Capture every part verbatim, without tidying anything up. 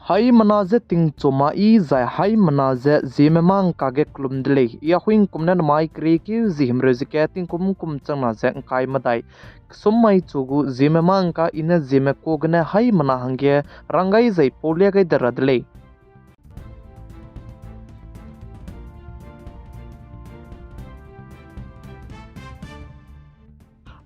Haimena je tingchoma i zai haimena je Zeme mâ ngka ge kelum de lei. I Ahuingkum ne namai keriekeu zie himreu ze ge tingkum kum changna ze ngkai medai kesum mai chu gu Zeme mâ ngka i ne Zeme ka gene haimena hangge rang gai zai paulia gai de ra de lei.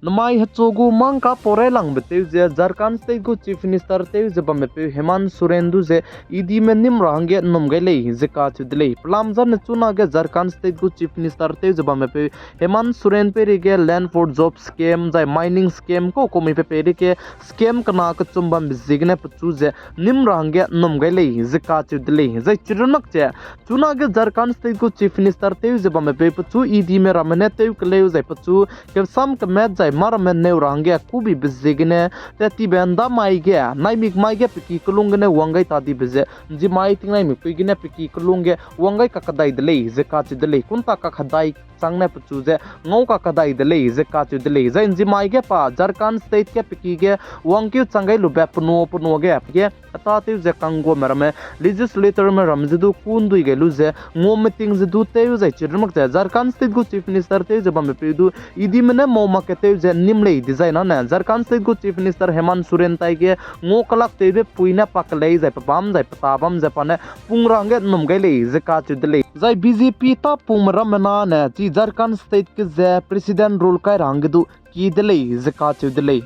Namai hechu gu mâ ngka pau railangbe tew ze Jharkhand State gu Chief Minister tew ze bambepeu Hemant Soren du ze E Dme nim ra hangge nnum gai lei ze kacheu de lei. Pelam zane chunage Jharkhand State gu Chief Minister tew ze bambepeu Hemant Soren peireige Land for Job Scheme zai Mining Scheme kau kaumi pe peireige scheme kena kechum bambe ziegene pechu ze nim ra hangge nnum gai lei ze kacheu de lei. Zai chirunmak ze chunage Jharkhand State gu Chief Minister tew ze bambepeu pechu E Dme ramme ne tew keleu zai pechu kesam kemat zai mâ ramme neu ra hangge kubibe ziegene tat tibe ndamai ge naimik mai ge pe ki kelung gene wang gai ta dibe ze nzimai tingnaimikpui gene pe ki kelung ge wang gai kakadai de lei ze kacheu de lei. Kunta kakadai changne pechu ze ngau kakadai de lei ze kacheu de lei. Zai nzimai ge pa Jharkhand State ge pe ki ge wangkeu chang gai lube penua penua ge ge ata tew ze kangguame ramme, legislatorme ramme ze du kundui gai lu ze ngua meeting ze du tew zai chirunmak ze Jharkhand State gu Chief Minister tew ze bambepeu du E Dme ne mau mak ke tew ze nim lei dizai nane Jharkhand State gu Chief Minister Hemant Soren taige ngua kelak tewbe pui ne pa kelei zai pebâm zai peta bam ze pa ne pung ra hangge nnum gai lei ze kacheu de lei. Zai B J P ta pungme ramme nane chi Jharkhand State ge ze President rule kai ra hangge du ki de lei ze kacheu de lei.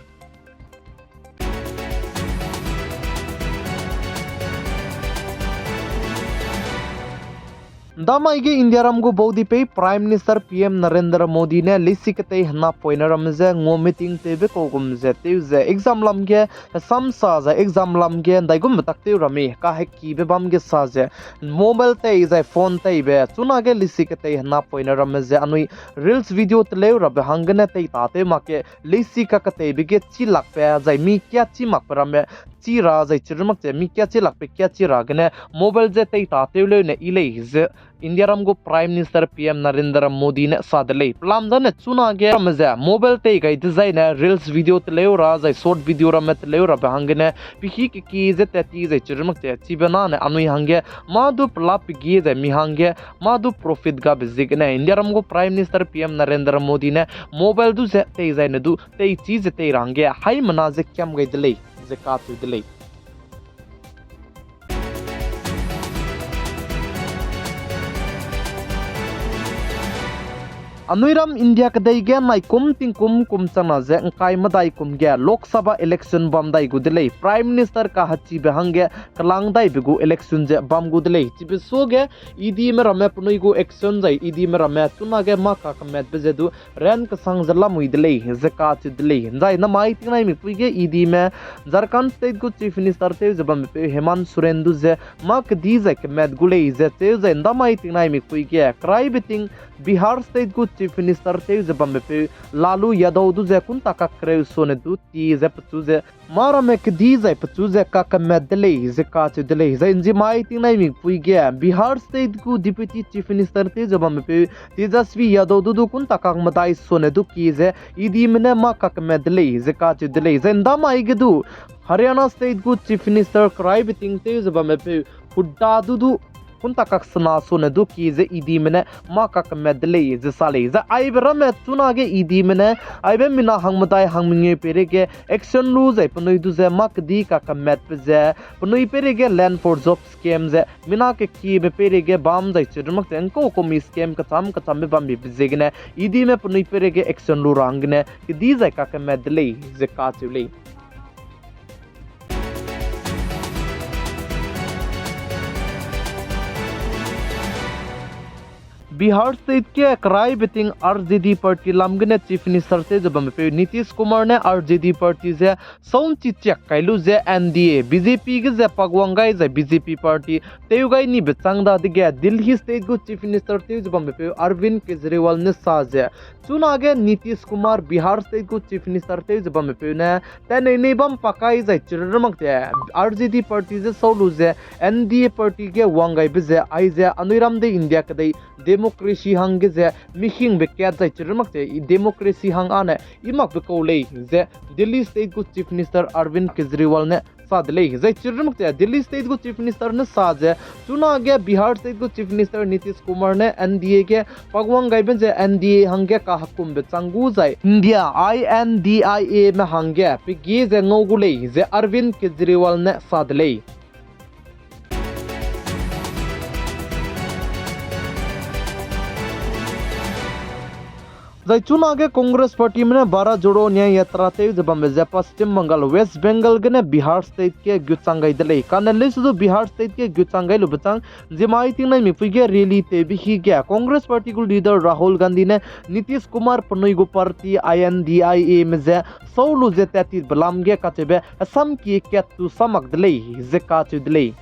Ndamai ge Indiaram gu baudipeu Prime Minister P M Narendra Modi ne leisi ketei henapoine ramme je ngua meeting tewbe kau gum ze tew ze exam lam ge hesam sa zai exam lam ge ndaigumbe tak tew ra mei kahekibe bam ge sa ze mobile tei zai phone teibe chunage leisi ketei henapoine ramme je anui reels video teleu rabe hanggene tei ta tew mak ge leisi kaketeibe ge chî lakbe zai mi kia chî makbe ramme chî ra zai chirunmak ze mi kia chî lakbe kia chî ra gene mobile je tei ta tew leune yi lei ze Indiaram gu Prime Minister P M Narendra Modi ne sa de lei. Pelam zane chunage ramme ze mobile tei gai dezaine reels video teleu ra zai short video ramme teleu rabe hanggene pehî keki ze tat ti zai chirunmak ze chibe nane anui hangge mâ du pelap pegi zai mi hangge mâ du profit gabe ziegene Indiaram gu Prime Minister P M Narendra Modi ne mobile du ze tei zaine du teichi ze tei ra hangge haimena ze kiam gai de lei ze kacheu de lei. Anui ram India kedei ge naikum tingkum kum changna ze ngkai medai kum ge Lok Sabha election bam dai gu de lei. Prime Minister kahechibe hangge kelang daibe gu election ze bam gu de lei. Chibe suage EDme ramme penui gu action zai EDme ramme chunage mâ kakematbe ze du ran kesang ze lamui de lei ze kacheu de lei. Zai namai tingnaimikpui ge EDme Jharkhand State gu Chief Minister tew ze bambepeu Hemant Soren du ze mâ kedi zai kemat gu lei ze cheu zai ndamai tingnaimikpui ge keraibe ting Bihar State gu Chief Minister tew ze bambepeu Lalu Yadav du ze kunta kakereu sone du ti ze pechu ze mâ ramme kedi zai pechu ze kakemat de lei ze kacheu de lei. Zai nzimai tingnaimikpui ge Bihar State gu Deputy Chief Minister tew ze bambepeu Tejashwi Yadav du du kunta kak medai sone du ki ze EDme ne mâ kakemat de lei ze kacheu de lei. Zai ndamai ge du Haryana State gu Chief Minister keraibe ting tew ze bambepeu Hooda du du kunta kak sena sone du ki ze EDme ne mâ kakemat de lei ze sa lei. Zai aibe ramme chunage EDme ne aibe mina hangmedai hangmengeu peireige action lu zai penui du ze mâ kedi kakematbe ze penui peireige Land for Job Scheme ze mina kekiebe peireige bam zai chirunmak ze ngkau kumi scheme kecham kechambe bambe ziegene EDme penui peireige action lu ra hanggene kedi zai kakemat de lei ze kacheu lei. Bihar State ge keraibe ting RJD party lam gene Chief Minister tew ze bambepeu Nitish Kumar ne RJD party ze sau nchi chiak kai lu ze NDA, BJP ge ze pakwang gai zai BJP party tew gai nibe chang dadege Delhi State gu Chief Minister tew ze bambepeu Arvind Kejriwal ne sa ze, chunage Nitish Kumar Bihar State gu Chief Minister tew ze bambepeu ne tanei nei bam pakai zai chirunmak ze RJD party ze sau lu ze NDA party ge wang gaibe ze aize anui ram de India kedei democracy hangge ze mihingbe kat zai chirunmak ze democracy hang â ne i makbe kau lei ze Delhi State gu Chief Minister Arvind Kejriwal ne sa de lei. Zai chirmak ze Delhi State gu Chief Minister ne sa ze, chunage Bihar State gu Chief Minister Nitish Kumar ne N D A ge paguang gaibe ze N D A hangge kahekumbe chang gu zai India I N D I A me hangge pege ze ngau gu lei ze Arvind Kejriwal ne sa de lei. Zai chunage Congress Partyme ne Bharat Jodo Nyay Yatra tew ze bambe ze Paschim Bengal, West Bengal gene Bihar State ge gu chang gai de lei. Kane leuse du Bihar State ge gu chang gai lube chang, ziemmai tingnaimik pui ge rally tewbe hige Congress Party gu leader Rahul Gandhi ne Nitish Kumar penui gu party I N D I A me ze sau lu ze tat tibe lam ge kacheube hesam ki kat tu sa mak de lei ze kacheu de lei.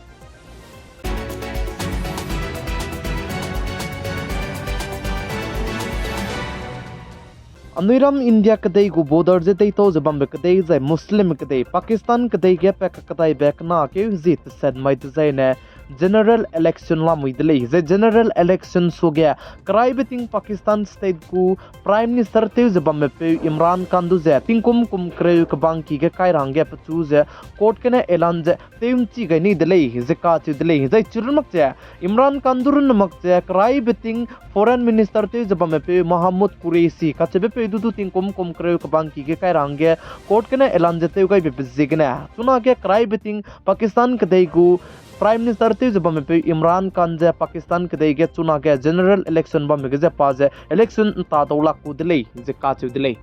Anui ram India kedei gu border ze deitau ze bambe kedei zai Muslim kedei, Pakistan kedei ge pe kakadaibe kena keu zi teset mai dezaine general election lamui de lei. Zai general election suage keraibe ting Pakistan state gu Prime Minister tew ze bamme peu Imran Khan du ze tingkum kum kereu kebang ki ge kai ra hangge pechu ze court gene elan ze tew nchi gai ni de lei ze kacheu de lei. Zai chirunmak ze Imran Khan du runne mak ze keraibe ting Foreign Minister tew ze bamme peu Mahmood Qureshi kacheube peu du du tingkum kum kereu kebang ki ge kai ra hangge court gene elan ze tew gaibe be ziegene chunage keraibe ting Pakistan kedei gu Prime Minister tew ze bamme peu Imran Khan ze Pakistan kedei ge chunage general election bambe ge ze pa ze election nta dau lak gu de lei ze kacheu de lei.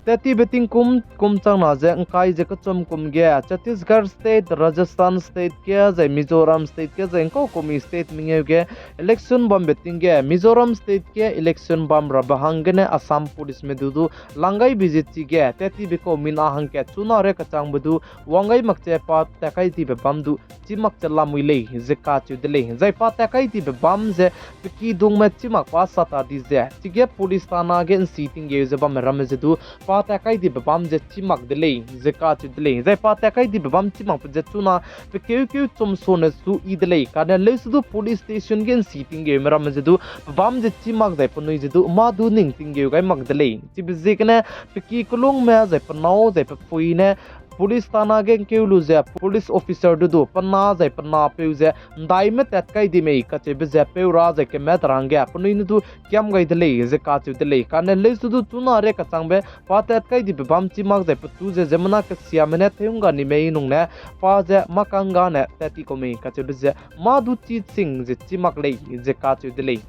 Tat tibe tingkum kum changna ze ngkai ze kechum kum ge Chhattisgarh State, Rajasthan State ge zai Mizoram State ge zai ngkau kumi state mengeu ge election bambe ting ge Mizoram State ge election bam rabe hanggene Assam Policeme du du lang gaibe ze chige tat tibe kau mina hangkat chuna re kachangbe du wang gai mak ze pa tat kai dibe bam du chî mak ze lamui lei ze kacheu de lei. Zai pa tat kai dibe bam ze pe kidungme chî mak pa sata di ze chige police thana ge nsi tinggeu ze bamme ramme ze du pa tat kai dibe bam ze chî mak de lei ze kacheu de lei. Zai pa tat kai dibe bam chî makbe ze chuna pe keukeu chum sone su yi de lei. Kane leuse du police station ge nsi tinggeume ramme ze du pe bam ze chî mak zai penui ze du mâ du ning tinggeu gai mak de lei. Chibe ziegene pe ki kelungme zai pe nâu zai pe pui ne police thana ge ngkeu lu ze police officer du du pe na zai pe napeu ze ndaime tat kai di mei kacheube ze peu ra zai kemat ra hangge penui ne du kiam gai de lei ze kacheu de lei. Kane leuse du chuna re kachangbe pa tat kai dibe bam chî mak zai pechu ze ziemmena kesiame ne theungga ni mei nung ne pa ze mâ kanggane tat ti kau mei kacheube ze mâ du chî ching ze chî mak lei ze kacheu de lei.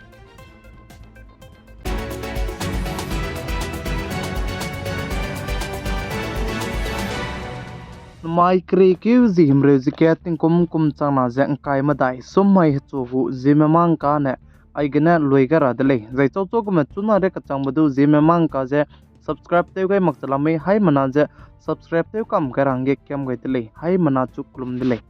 Mai keriekeu zi himreu ze kat tingkum kum changna ze ngkai medai sum mai hechu gu Zeme Mangka ne aigene lui gai ra de lei. Zai chauchau gume chuna re kachangbe du Zeme Mangka ze subscribe tew gai mak ze lamui haimena ze subscribe tew kam gai ra hangge kiam gai de lei. Haimena chu kelum de lei.